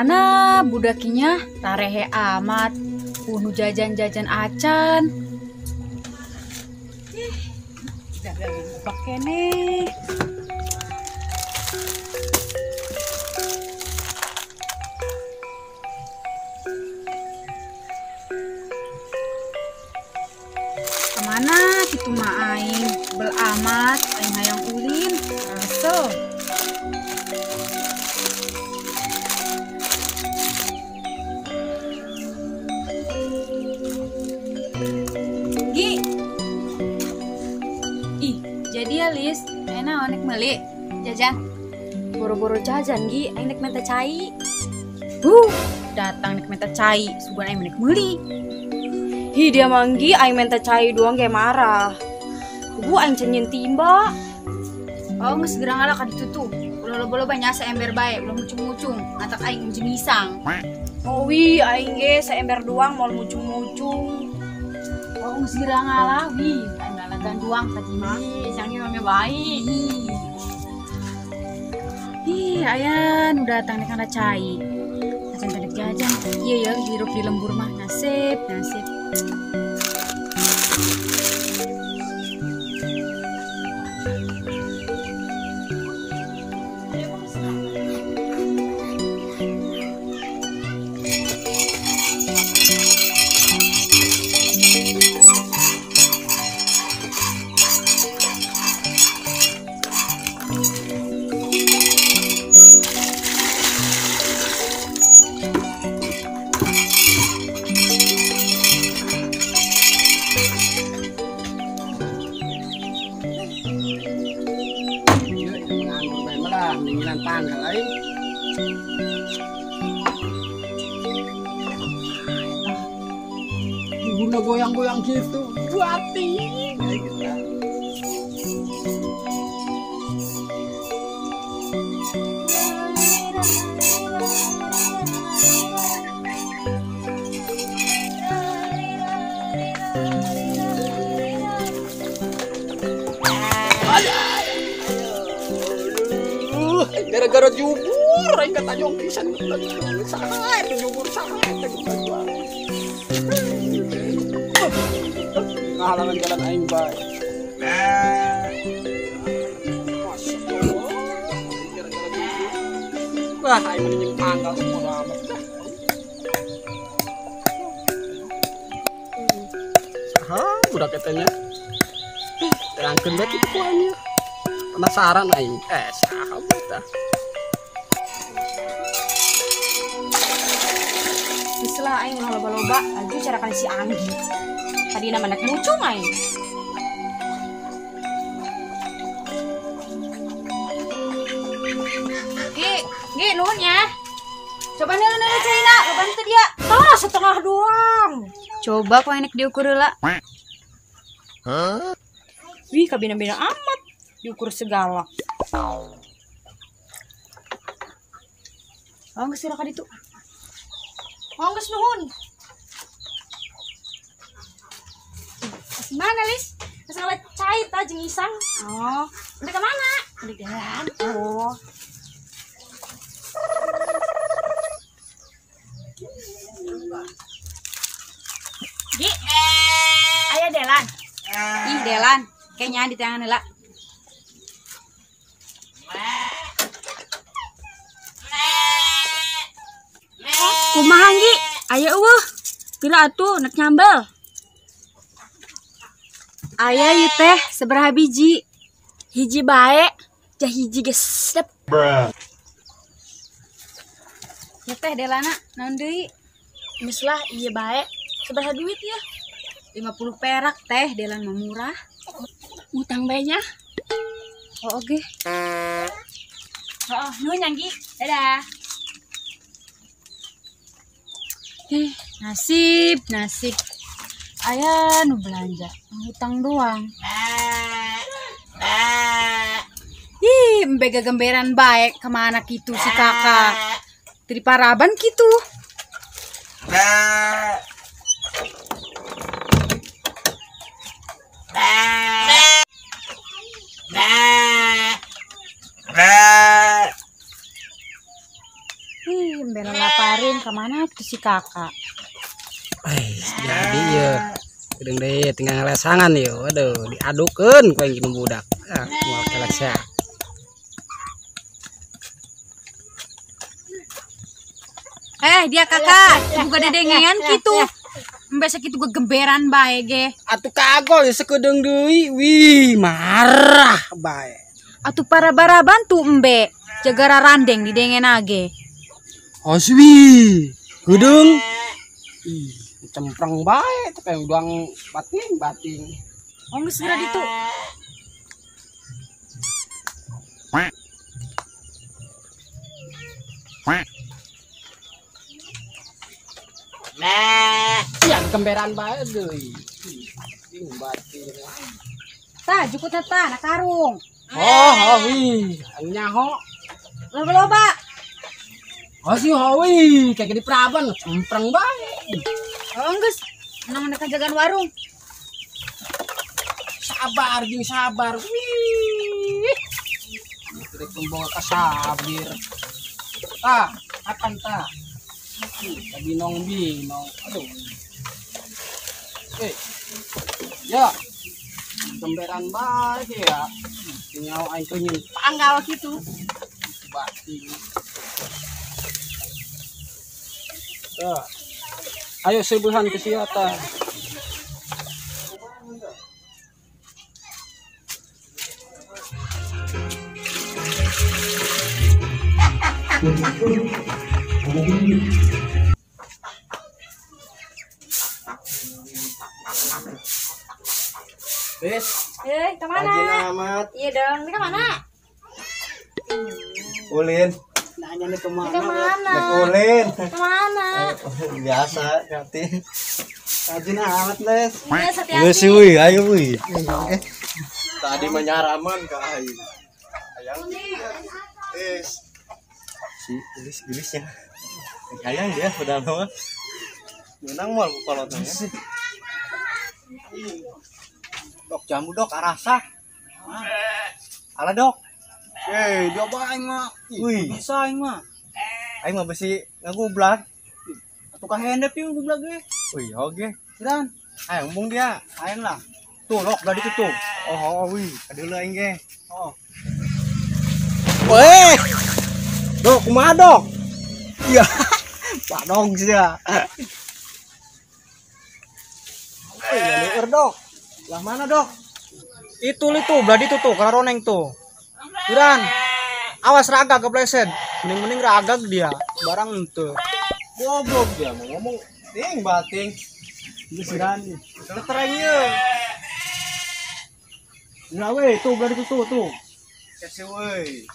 Kemana budakinya tarehe amat, unu jajan-jajan acan. Ih, dagangan bak kene. Kemana kitu mah aing bel amat, aing hayang ulin, resel. Gi. Ih, jadi ya Lis, enak onek meuli jajan. Boro-boro jajan Gi, aing nek minta cai. Datang nek minta cai, sugan aing nek meuli. Hi dia manggi aing minta cai doang kayak marah. Gua aing cenyen timba. Oh, geus gerang ala ka ditu tuh. Ulah loba-loba nya saember bae, ulah mucung-mucung, ngatak aing ujung isang. Oh wi, aing ge saember doang moal mucung-mucung. Oh, geus gerang ala wi, aing ngalagan doang tadi mah. Ih, sange mah baik. Ih, aya nu datang nek kana cai. Acan tadi jajan. Iya ya, hirup di lembur mah nasib, nasib. Ningilan tanggal aing. Guna goyang-goyang gitu, buati kayak gitu. Gara-gara jubur, aing kata jong pisan saha eta jubur saha eta jubur. Ngahalangan jalan aing bae. Gara-gara jubur. Wah, aing mending tanggal semua amat dah. Saha budak eta nya. Terangkeun bae kitu ku aing. Penasaran aing. Saha budak. Setelah aing ulah loba-loba, laju cara kali si Anggi. Tadi nama anak mucung aing. Gi, Gi nuhun ya. Coba nih lu nanya caina, lo bantu dia. Tah, setengah doang. Coba kau enak diukur heula. Hah? Wih, kabina-bina amat diukur segala. Oh, geus sira ka ditu. Oh, geus nuhun. Mana, Lis? Geus ngala cai tah jeung isang. Oh, udah ke mana? Udah jalan. Oh. Gi. Aya Delan. Ih, Delan. Kayaknya di tangan heula. Kumaha Gi? Aya eueuh. Pira atuh nek nyambel? Aya ieu teh sabaraha biji? Hiji bae. Jah hiji geus sedep. Ya teh Delana, naon deui? Geus lah ieu bae. Sabaraha duit ya? 50 perak teh, Delan mah murah. Ngutang bae nya. Oh, oke. Heeh, nuhun Anggi. Dadah. Nasib, nasib. Aya nu belanja, ngutang doang. Ih, embe gagemberan bae kemana kitu si kakak. Dari paraban kitu. Ih, embe Ka mana tuh si kakak? Jadi ya. Gedeng deh tinggal ngelesangan ya. Waduh, diadukeun ku aing jeung budak. Ah, moal kelesa. Dia kakak, buka dedengean kitu. Embe sakitu gegemberan bae ge. Atuh kagol sekedeung deui. Wih, marah bae. Atuh para baraban tuh embe, jagara randeng didengen age. Aswi, gedeung. Ih, cempreng bae teh kayak uang bating-bating. Oh, geus geura ditu. Nah, yang gemberan bae deui. Ih, bating. Tah, jukutna tah na karung. Oh, wih, nyaho. Loba-loba. Oh, si hawi, kayak di peraban, cempreng bae. Oh, geus, nang nek jagaan warung. Sabar jeung sabar. Wih. Rek tembong ka sabir. Tah, akan tah. Binong binong. Aduh. Ya. Gemberan bae ya. Nyawa aing kenyang panggal kitu. Bating. Tah. Ayo sebuhan ke siapa? Bis. Kemana? Rajin amat. Iya dong, ini kemana? Ulin. Nanya nih kemana? Kemana? Ulin. Kemana? Biasa, hati. Rajin amat, Les. Iya, hati-hati. Geus wih, ayo wih. Tadi menyaraman ka aing. Ayang. Si gelis-gelisnya. Ayang dia udah lama. Menang moal kolotnya. Dok jambu dok arasa. Ala dok. Dia bae mah. Wih, bisa aing mah. Aing mah besi ngagublag. Atuh ka hendep ieu gublag ge. Wih, oge. Dan aing embung dia. Aing lah. Tuh lok gak ditutup. Oh, wih, kadeuleu aing ge. Oh. Weh. Dok, kumaha dok? Iya. Padong sia. Leueur dok. Lah mana dok? Itu belah itu tuh, karoneng tuh. Duran. Awas raga kepleset. Mending-mending ragag dia, barang itu. Goblok dia mau ngomong ting bating. Geus dan. Terang ieu. Nah weh, tuh belah itu tuh. Kese weh.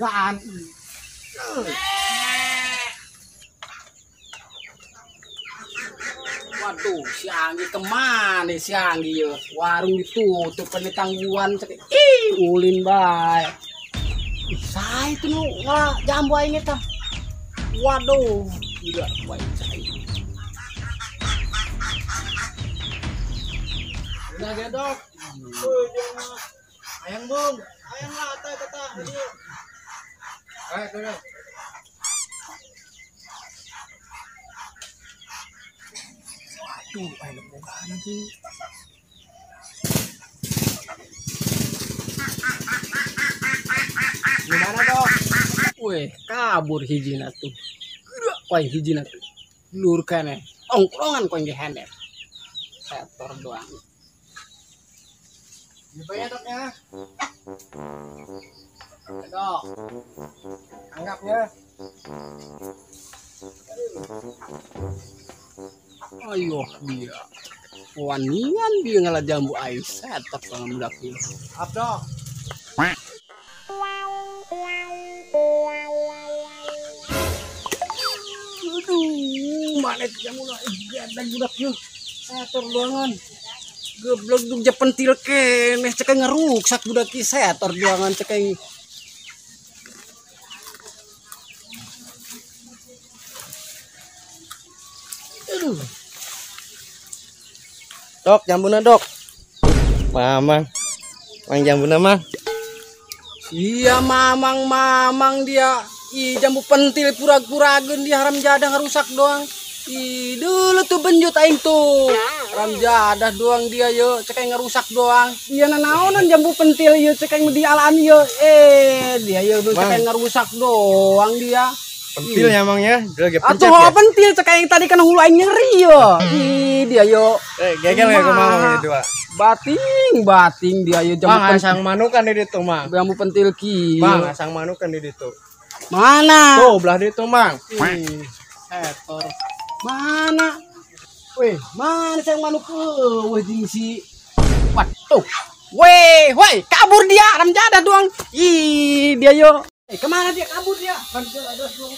Gaan. Waduh, si Anggi kemana si Anggi ya? Warung ditutup kena tangguhan. Ih, ulin bae. Ih, saya itu nu ngalah jambu aing eta. Waduh, tidak baik saya. Udah gedok. Ayang bung, ayang lah atay tata. Ayo, ayo. Aduh, ayo boga nanti. Gimana dok? Weh, kabur hijina tuh. Gerak koin hijina tuh. Lur kene. Tongkrongan koin gehener. Setor doang. Dibayar dok ya. Dok. Anggap ya. Ayo dia. Wanian dia ngalah jambu air setor sama budak ieu. Up dok. Aduh, mana jambu gadang budak ieu. Setor doangan. Goblok dug jepentil keneh cek ngeruksak budak ieu setor doangan cek. Aduh. Dok, jambuna dok. Mamang. Mang jambuna mang. Iya mamang mamang dia. Ih, jambu pentil purag-purageun dia haram jadah ngarusak doang. Ih, dulu tuh benjut aing tuh. Haram jadah doang dia yo, cek aing ngarusak doang. Iya nanaonan jambu pentil yo, cek aing di alaan yo. Eh, dia yo cek aing ngarusak doang dia. Pentilnya emang ya, dia lagi pencet. Atuh ya? Pentil cek aing tadi kan hulu aing nyeri yo. Ih, dia yo. Eh, gegel ya kumaha ini dua. Bating dia yo jambu pentil. Mang, asang manukan di ditu, Mang. Jambu pentil ki. Mang, asang manukan di ditu. Mana? Tuh, belah ditu, Mang. Ih, setor. Mana? Weh, mana sang manuk? Weh, jeung si. Waduh. Weh, weh, kabur dia, haram jadah doang. Ih, dia yo. Eh, kemana dia? Kabur dia. Haram jadah doang.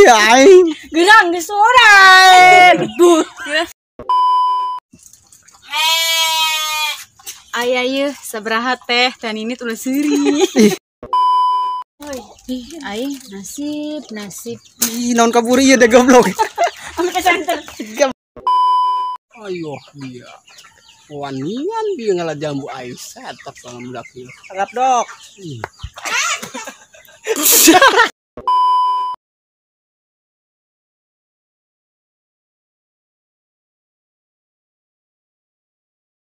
Aing gerang geus sore. Duh. Aya yeuh sabaraha teh dan ini ulah seuri. Ih, aing nasib nasib. Ih, naon kabur ieu deh goblok. Ame ke center. Ayo dia. Wanian dia ngalah jambu aing setak sama budak ieu. Anggap dok.